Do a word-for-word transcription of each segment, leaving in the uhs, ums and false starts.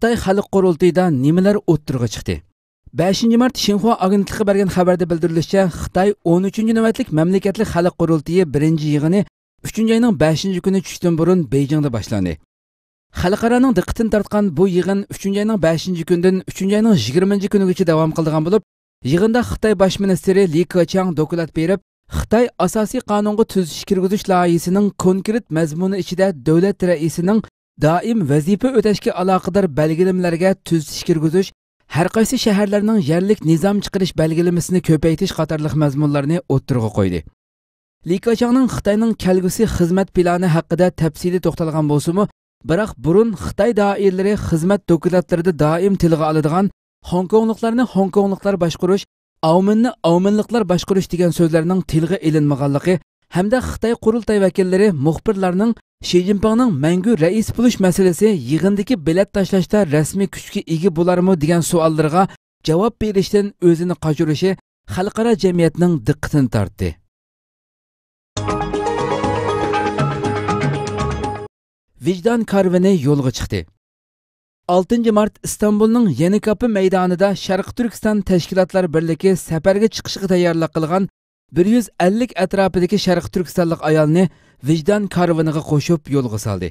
خىتاي خەلق قۇرۇلتىيىدا نېمىلەر ئوتتۇرىغا چىقتى؟ بەشىنچى مارت شىنخۇا ئاگېنتلىقى بەرگەن خەۋەردە بىلدۈرۈلۈشىچە، خىتاي ئون ئۈچىنچى نۆۋەتلىك مەملىكەتلىك خەلق قۇرۇلتىيى بىرىنچى يىغىنى ئۈچىنچى ئاينىڭ بەشىنچى كۈنى چۈشتىن بۇرۇن بېيجىڭدا باشلاندى. خەلقئارانىڭ دىققىتىنى تارتقان بۇ يىغىن ئۈچىنچى ئاينىڭ بەشىنچى كۈنىدىن ئۈچىنچى ئاينىڭ يىگىرمىنچى كۈنىگىچە داۋام قىلىدىغان بولۇپ، يىغىندا خىتاي باش مىنىستىرى لى كېچياڭ دوكلات بېرىپ، خىتاي ئاساسىي قانۇنغا تۈزىتىش كىرگۈزۈش لايىھىسىنىڭ كونكرېت مەزمۇنى ئىچىدە دۆلەت رەئىسىنىڭ دائىم ۋەزىپە ئۆتەشكە ئالاقىدار بەلگىلىمىلەرگە تۈزىتىش كىرگۈزۈش، ھەرقايسى شەھەرلەرنىڭ يەرلىك نىزام چىقىرىش بەلگىلىمىسىنى كۆپەيتىش قاتارلىق مەزمۇنلارنى ئوتتۇرىغا قويدى. لى كېچياڭنىڭ خىتاينىڭ كەلگۈسى خىزمەت پىلانى ھەققىدە تەپسىلىي توختالغان بولسىمۇ، بىراق بۇرۇن خىتاي دائىرىلىرى خىزمەت دوكلاتلىرىدا دائىم تىلغا ئالىدىغان خوڭكوڭلۇقلارنى خوڭكوڭلۇقلار باشقۇرۇش، ئاۋمېننى ئاۋمېنلىقلار باشقۇرۇش دېگەن سۆزلەرنىڭ تىلغا ئېلىنمىغانلىقى ھەمدە خىتاي قۇرۇلتاي ۋەكىللىرى مۇخبىرلارنىڭ شى جىنپىڭنىڭ مەڭگۈ رەئىس بولۇش مەسىلىسى يىغىندىكى بېلەت تاشلاشتا رەسمىي كۈچكە ئىگە بولارمۇ دېگەن سوئاللىرىغا جاۋاب بېرىشتىن ئۆزىنى قاچۇرۇشى خەلقئارا جەمئىيەتنىڭ دىققىتىنى تارتتى. ۋىجدان كارۋىنى يولغا چىقتى. ئالتىنچى مارت ئىستانبۇلنىڭ يېنىكاپى مەيدانىدا شەرقىي تۈركىستان تەشكىلاتلار بىرلىكى سەپەرگە چىقىشىغا تەييارلىق قىلغان بىر يۈز ئەللىك ئەتراپىدىكى شەرقىي تۈركىستانلىق ئايالنى ۋىجدان كارۋىنىغا قوشۇپ يولغا سالدى.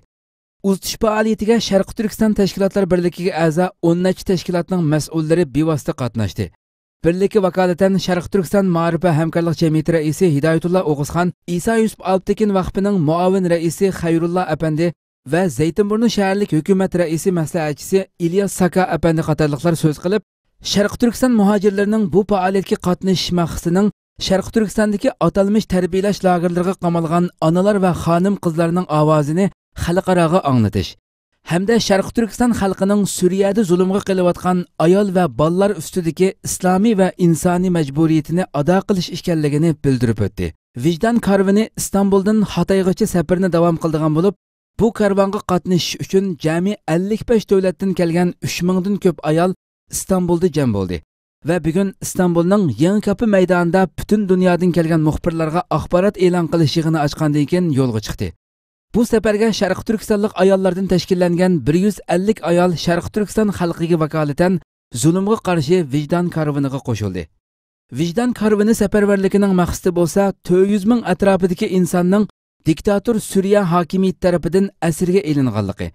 ئۇزىتىش پائالىيىتىگە شەرقىي تۈركىستان تەشكىلاتلار بىرلىكىگە ئەزا ئون نەچچە تەشكىلاتنىڭ مەسئۇللىرى بىۋاسىتە قاتناشتى. بىرلىككە ۋاكالىتەن شەرقىي تۈركىستان مائارىپ ۋە ھەمكارلىق جەمئىيىتى رەئىسى ھىدايەتۇللا ئوغۇزخان، ئىسا يۈسۈپ ئالپتېكىن ۋەقپىنىڭ مۇئاۋىن رەئىسى خەيرۇللا ئەپەندى ۋە زەيتىنبۇرنۇ شەھەرلىك ھۆكۈمەت رەئىسى مەسلىھەتچىسى ئىلياس ساكا ئەپەندى قاتارلىقلار سۆز قىلىپ، شەرقىي تۈركىستان مۇھاجىرلىرىنىڭ بۇ پائالىيەتكە قاتنىشىش مەقسىتىنىڭ شەرقىي تۈركىستاندىكى ئاتالمىش تەربىيەلەش لاگېرلىرىغا قامالغان ئانىلار ۋە خانىم-قىزلارنىڭ ئاۋازىنى خەلقئاراغا ئاڭلىتىش ھەمدە شەرقىي تۈركىستان خەلقىنىڭ سۈرىيەدە زۇلۇمغا قېلىۋاتقان ئايال ۋە بالىلار ئۈستىدىكى ئىسلامىي ۋە ئىنسانىي مەجبۇرىيىتىنى ئادا قىلىش ئىكەنلىكىنى بىلدۈرۈپ ئۆتتى. ۋىجدان كارۋىنى ئىستانبۇلدىن خاتايغىچە سەپىرىنى داۋام قىلىدىغان بولۇپ، بۇ كارۋانغا قاتنىشىش ئۈچۈن جەمئىي ئەللىك بەش دۆلەتتىن كەلگەن ئۈچ مىڭدىن كۆپ ئايال ئىستانبۇلدا جەم بولدى ۋە بۈگۈن ئىستانبۇلنىڭ يېڭى كاپى مەيدانىدا پۈتۈن دۇنيادىن كەلگەن مۇخبىرلارغا ئاخبارات ئېلان قىلىش يىغىنى ئاچقاندىن كېيىن يولغا چىقتى. بۇ سەپەرگە شەرقىي تۈركىستانلىق ئاياللاردىن تەشكىللەنگەن بىر يۈز ئەللىك ئايال شەرقىي تۈركىستان خەلقىگە ۋاكالىتەن زۇلۇمغا قارشى ۋىجدان كارۋىنىغا قوشۇلدى. ۋىجدان كارۋىنى سەپەرۋەرلىكىنىڭ مەقسىتى بولسا، تۆت يۈز مىڭ ئەتراپىدىكى ئىنساننىڭ دىكتاتور سۈرىيە ھاكىمىيىتى تەرىپىدىن ئەسىرگە ئېلىنغانلىقى،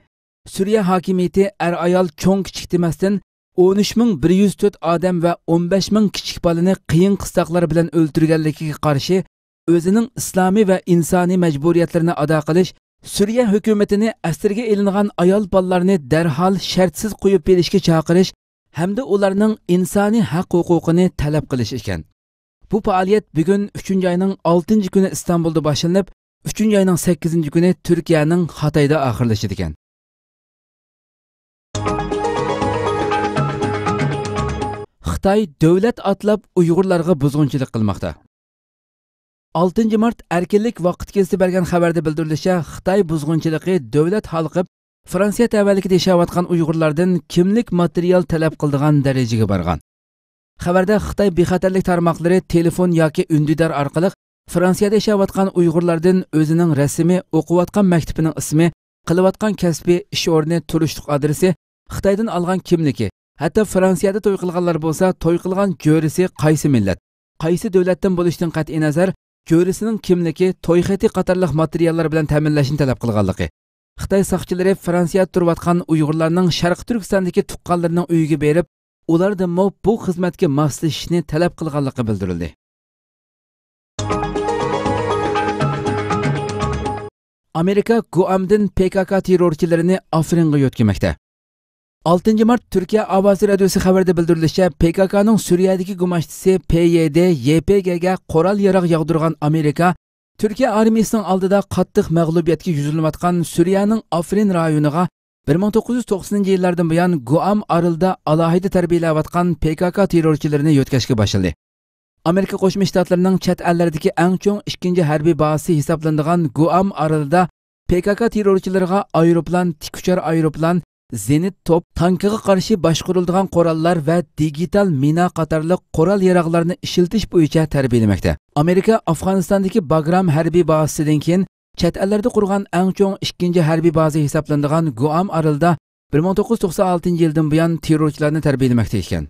سۈرىيە ھاكىمىيىتى ئەر-ئايال چوڭ-كىچىك دېمەستىن، ئون ئۈچ مىڭ بىر يۈز تۆت ئادەم ۋە ئون بەش مىڭ كىچىك بالىنى قىيىن قىستاقلار بىلەن ئۆلتۈرگەنلىكىگە قارشى، ئۆزىنىڭ ئىسلامىي ۋە ئىنسانىي مەجبۇرىيەتلىرىنى ئادا قىلىش، سۈرىيە ھۆكۈمىتىنى ئەسىرگە ئېلىنغان ئايال بالىلارنى دەرھال شەرتسىز قويۇپ بېرىشكە چاقىرىش ھەمدە ئۇلارنىڭ ئىنسانىي ھەق-ھوقۇقىنى تەلەپ قىلىش ئىكەن. بۇ پائالىيەت بۈگۈن ئۈچىنچى ئاينىڭ ئالتىنچى كۈنى ئىستانبۇلدا باشلىنىپ، ئۈچىنچى ئاينىڭ سەككىزىنچى كۈنى تۈركىيەنىڭ خاتايدا ئاخىرلىشىدىكەن. خىتاي دۆلەت ئاتلاپ ئۇيغۇرلارغا بۇزغۇنچىلىق قىلماقتا. ئالتىنچى مارت ئەركىنلىك ۋاقىت گېزىتى بەرگەن خەۋەردە بىلدۈرۈلۈشىچە، خىتاي بۇزغۇنچىلىقى دۆلەت ھالقىپ، فرانسىيە تەۋەلىكىدە ياشاۋاتقان ئۇيغۇرلاردىن كىملىك ماتېرىيال تەلەپ قىلىدىغان دەرىجىگە بارغان. خەۋەردە خىتاي بىخەتەرلىك تارماقلىرى تېلېفون ياكى ئۈندىدار ئارقىلىق فرانسىيەدە ياشاۋاتقان ئۇيغۇرلاردىن ئۆزىنىڭ رەسىمى، ئوقۇۋاتقان مەكتىپىنىڭ ئىسمى، قىلىۋاتقان كەسپى، ئىش ئورنى، تۇرۇشلۇق ئادرېسى، خىتايدىن ئالغان كىملىكى، ھەتتا فرانسىيەدە توي قىلغانلار بولسا توي قىلغان جۆرىسى قايسى مىللەت، قايسى دۆلەتتىن بولۇشىدىن قەتئىينەزەر، جۆرىسىنىڭ كىملىكى، توي خېتى قاتارلىق ماتېرىياللار بىلەن تەمىنلەشنى تەلەپ قىلغانلىقى، خىتاي ساقچىلىرى فرانسىيەدە تۇرۇۋاتقان ئۇيغۇرلارنىڭ شەرقىي تۈركىستاندىكى تۇغقانلىرىنىڭ ئۆيىگە بېرىپ، ئۇلاردىنمۇ بۇ خىزمەتكە ماسلىشىشنى تەلەپ قىلغانلىقى بىلدۈرۈلدى. ئامېرىكا گۇئامدىن پې كا كا تېررورچىلىرىنى ئافرىنغا يۆتكىمەكتە. ئالتىنچى مارت تۈركىيە ئاۋازى رادىيوسى خەۋىرىدە بىلدۈرۈلۈشىچە، پې كا كانىڭ سۈرىيەدىكى گۇماشتىسى پې يې دې يې پې گېگە قورال ياراغ ياغدۇرغان ئامېرىكا تۈركىيە ئارمىيىسىنىڭ ئالدىدا قاتتىق مەغلۇبىيەتكە يۈزلىنىۋاتقان سۈرىيەنىڭ ئافرىن رايونىغا بىر مىڭ توققۇز يۈز توقسىنىنچى يىللاردىن بۇيان گۇئام ئارىلىدا ئالاھىدە تەربىيەلەۋاتقان پې كا كا تېررورچىلىرىنى يۆتكەشكە باشلىدى. ئامېرىكا قوشما شتاتلىرىنىڭ چەت ئەللەردىكى ئەڭ چوڭ ئىككىنچى ھەربىي بازىسى ھېسابلىنىدىغان گۇئام ئارىلىدا پې كا كا تېررورچىلىرىغا ئايروپىلان، تىك ئۇچار ئايروپىلان، زېنىت توپ، تانكىغا قارشى باشقۇرۇلىدىغان قوراللار ۋە دىگىتال مىنا قاتارلىق قورال ياراغلارنى ئىشلىتىش بويىچە تەربىيەلىمەكتە. ئامېرىكا ئافغانىستاندىكى باگرام ھەربىي بازىسىدىن كېيىن چەت ئەللەردە قۇرغان ئەڭ چوڭ ئىككىنچى ھەربىي بازا ھېسابلىنىدىغان گۇئام ئارىلىدا بىر مىڭ توققۇز يۈز توقسان ئالتىنچى يىلدىن بۇيان تېررورچىلارنى تەربىيەلىمەكتە ئىكەن.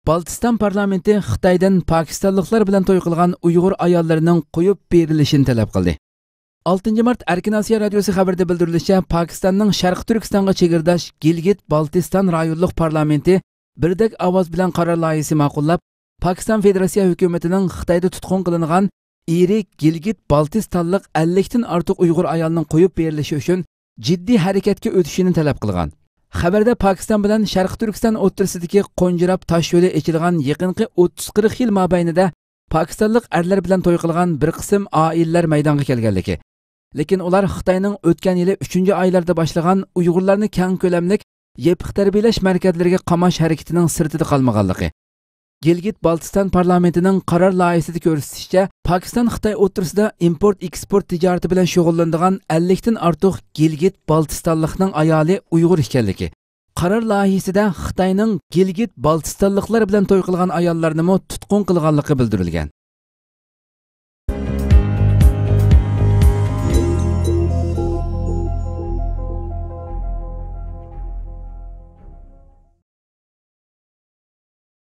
بالتىستان پارلامېنتى خىتايدىن پاكىستانلىقلار بىلەن توي قىلغان ئۇيغۇر ئاياللىرىنىڭ قويۇپ بېرىلىشىنى تەلەپ قىلدى. ئالتىنچى مارت ئەركىن ئاسىيا رادىيوسى خەۋىرىدە بىلدۈرۈلۈشىچە، پاكىستاننىڭ شەرقىي تۈركىستانغا چېگرىداش گىلگىت بالتىستان رايونلۇق پارلامېنتى بىردەك ئاۋاز بىلەن قارار لايىھىسى ماقۇللاپ، پاكىستان فېدېراتسىيە ھۆكۈمىتىنىڭ خىتايدا تۇتقۇن قىلىنغان ئېرى گىلگىت بالتىستانلىق ئەللىكتىن ئارتۇق ئۇيغۇر ئايالنىڭ قويۇپ بېرىلىشى ئۈچۈن جىددىي ھەرىكەتكە ئۆتۈشىنى تەلەپ قىلغان. خەۋەردە پاكىستان بىلەن شەرقىي تۈركىستان ئوتتۇرىسىدىكى قونجىراپ تاش يولى ئېچىلغان يېقىنقى ئوتتۇز قىرىق يىل مابەينىدە پاكىستانلىق ئەرلەر بىلەن توي قىلغان بىر قىسىم ئائىلىلەر مەيدانغا كەلگەنلىكى، لېكىن ئۇلار خىتاينىڭ ئۆتكەن يىلى ئۈچىنچى ئايلاردا باشلىغان ئۇيغۇرلارنى كەڭ كۆلەملىك يېپىق تەربىيەلەش مەركەزلىرىگە قاماش ھەرىكىتىنىڭ سىرتىدا قالمىغانلىقى، گىلگىت بالتىستان پارلامېنتىنىڭ قارار لايىھىسىدا كۆرسىتىشىچە، پاكىستان خىتاي ئوتتۇرىسىدا ئىمپورت ئېكسپورت تىجارىتى بىلەن شۇغۇللىنىدىغان ئەللىكتىن ئارتۇق گىلگىت بالتىستانلىقنىڭ ئايالى ئۇيغۇر ئىكەنلىكى، قارار لايىھىسىدە خىتاينىڭ گىلگىت بالتىستانلىقلار بىلەن توي قىلغان ئاياللارنىمۇ تۇتقۇن قىلغانلىقى بىلدۈرۈلگەن.